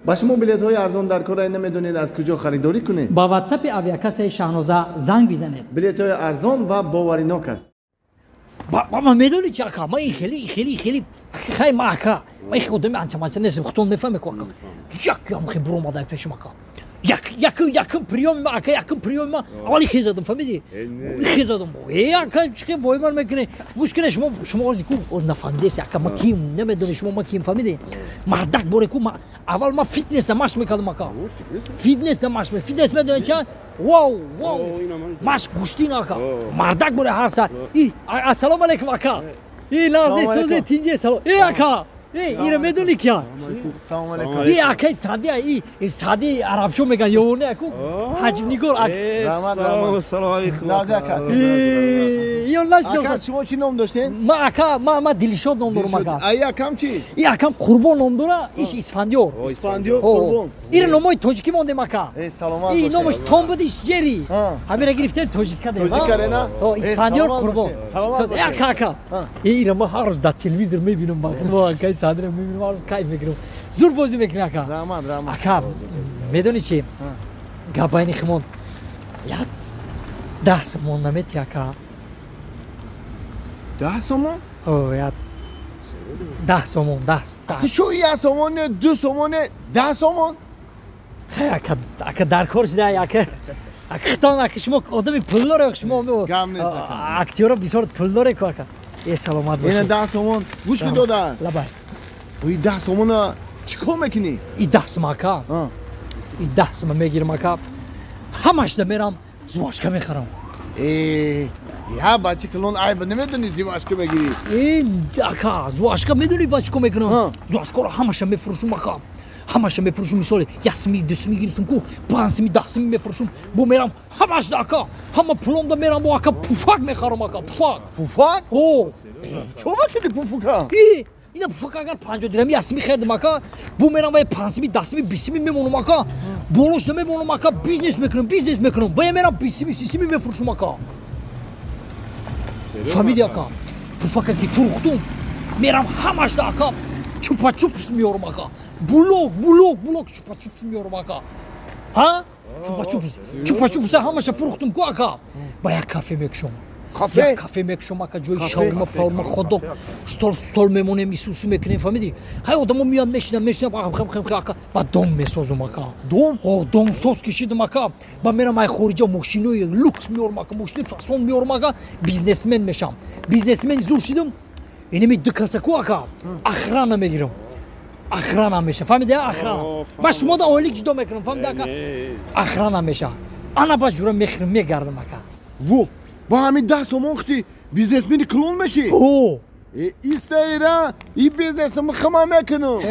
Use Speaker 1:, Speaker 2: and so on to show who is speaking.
Speaker 1: Ба шумо билетҳои арзон дар кора намедонед аз куҷо харидорӣ кунед?
Speaker 2: Ба ватсапи авиакассаи Шаҳноза занг бизанед.
Speaker 1: Билетҳои арзон ва боваринок аст.
Speaker 2: Ба медонӣ чи ака? Ма ин хеле хеле хеле хай ма ака. Ма ин одами анча-манча нестем, худтон мефаҳме ку ака. Як ям хе буромадай пешим ака. Як як якум приёми ма ака, якум приёми ма аввали хе задам, фаҳмидӣ? Хе задам. Э ака, чи хе воймар мекунӣ? Гӯш кунед, шумо ози ку нафаҳмидест ака, ма ким намедонӣ шумо ма ким, фаҳмидӣ? Мардак боре ку ма аввал ма фитнеса машқ мекардам ака. Фитнеса машқ, фитнес медонӣ ча? Вау, вау. Машқ гӯштин ака. Мардак боре ҳар саат. И ассалому алайкум ака. И лаҳзаи созе тинҷе салом. Э ака. Ира медонӣ кия?
Speaker 1: Салом алейкум.
Speaker 2: И акай Сади, и Сади арабшо меган ёвоне аку ҳаҷвнигор ак.
Speaker 3: Салом алейкум.
Speaker 1: Нази ака.
Speaker 2: Ё нашнохтам.
Speaker 1: Ака, шумо чӣ ном доштед?
Speaker 2: Ма ака, ма Дилшод ном дорам ака.
Speaker 1: Ай акам чӣ?
Speaker 2: И акам Қурбон ном дора, иш Исфандиёр.
Speaker 1: Исфандиёр Қурбон.
Speaker 2: Ира номои тоҷикӣ мондем ака.
Speaker 1: Э, саломат бошед.
Speaker 2: И номаш Том буд, иш Ҷери. Ҳамира гирифтем тоҷик кардем.
Speaker 1: Тоҷик карена?
Speaker 2: Исфандиёр Қурбон. Ака, ака. Ира ма ҳар рӯз дар телевизор мебинам, ба худо акай Садира мебинам, ҳар рӯз кайф мекунам. Зур бозӣ мекунӣ ака.
Speaker 1: Раҳмат, раҳмат.
Speaker 2: Ака, медонӣ чи? Гап байни химон. Як 10 сомон намети ака.
Speaker 1: 10 сомон?
Speaker 2: О, як 10 сомон, 10.
Speaker 1: Шу 1 сомоне, 2 сомоне, 10 сомон?
Speaker 2: Хай ака, ака дар кор шуда, ака. Ака хитон, ака шумо одами пулдоре, шумо
Speaker 1: гам нест ака.
Speaker 2: Актёро бисёр пулдоре ку ака. Э, саломат бошед.
Speaker 1: Ина 10 сомон, гӯш ки дода.
Speaker 2: Лабай.
Speaker 1: И 10 сомона чӣ кор мекунӣ?
Speaker 2: И 10 сом ака. И 10 сом мегирам ака. Ҳамашда мерам зувашка мехарам.
Speaker 1: Э, я бачи клон айб намедонӣ зувашка мегирӣ?
Speaker 2: Э, ака, зувашка медонӣ ба чӣ кор мекунам? Зувашкаро ҳамаша мефурӯшум ака. Ҳамаша мефурӯшум, мисоли 1 сими, 2 сими гирифтам ку, 5 сими, 10 сими мефурӯшум. Бо мерам ҳамашда ака, ҳама пуломда мерам бо ака пуфак мехарам ака, пуфак.
Speaker 1: Пуфак?
Speaker 2: О.
Speaker 1: Чо мекунӣ пуфака?
Speaker 2: И ина пуфак агар 50 дирами 1 сими харидам ака, бо мерам вай 5 сими, 10 сими, 20 сими мемонам ака. Болош намемонам ака, бизнес мекунам, бизнес мекунам. Вай мерам 20 сими, 30 сими мефурӯшум ака. Фаҳмидӣ ака? Пуфака ки фурӯхтум, мерам ҳамашда ака чупа-чупс меорам ака. Булок, булок, булок чупа-чупс меорам ака. Ҳа? Чупа-чупс. Чупа-чупса ҳамаша фурӯхтум ку ака. Ба як кафе мекушом.
Speaker 1: Кафе?
Speaker 2: Як кафе мекушом ака, ҷои шаурма, паурма, хот-дог, стол, стол мемонем, исусу мекунем, фаҳмидӣ? Ҳай одамо меянд, мешинанд, мешинанд, хам, хам, хам, ака. Ба дом месозум ака.
Speaker 1: Дом?
Speaker 2: О, дом соз кишидам ака. Ба мерам ай хориҷа мошинои люкс меорам ака, мошинои фасон меорам ака, бизнесмен мешам. Бизнесмен зур шидам, инами ду каса ку ака, охрана мегирам. Охрана меша, фаҳмидӣ? Охрана. Ма шумо да ойлик ҷудо мекунам, фаҳмидӣ ака? Охрана меша. Ана ба ҷура мехӯрам, мегардам ака.
Speaker 1: Во, ба ҳамин 10 сомон хути бизнесмени клон мешӣ?
Speaker 2: О!
Speaker 1: Истаира, и бизнесам хама мекунам.